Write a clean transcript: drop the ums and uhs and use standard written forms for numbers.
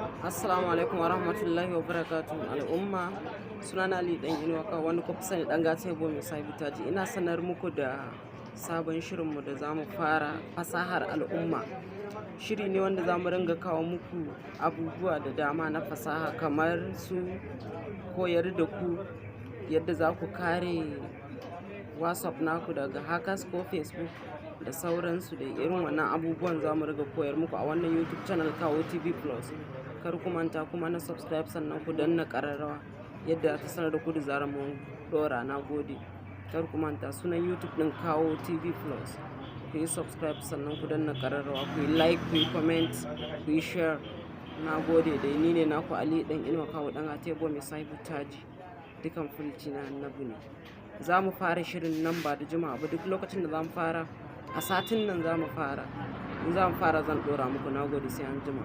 Assalamu alaikum wa rahmatullahi wa barakatuh, al'umma. Sunana Ali Dan Inuwa, wani kuka sani Dan Gata Yabo mai sabi taji. Ina sanar muku da sabon shirinmu da zamu fara, Fasahar Al'umma. Shiri ne wanda zamu ringa kawo muku abubuwa da dama na fasaha, kamar su koyar da ku yadda za ku kare WhatsApp naku daga hackers ko Facebook da sauransu. Da irin wannan abubuwan zamu riga koyar muku a wannan YouTube channel, Kawo TV Plus. Kar ku manta kuma na subscribe, sannan ku danna ƙararrawa yadda ta sanar da ku da zarar mun ɗora. Na gode. Kar ku manta, sunan YouTube ɗin Kawo TV Plus. Ku yi subscribe, sannan ku danna ƙararrawa, ku yi like, ku yi comment, ku yi share. Na gode. Da ni ne naku Ali Dan Inuwa Kawo, Dan Atebo mai sahibu taji. Dukan fulci na annabi ne. Za mu fara shirin nan ba da jimawa ba. Duk lokacin da za mu fara, a satin nan za mu fara. In za mu fara, zan ɗora muku. Na gode, sai an jima.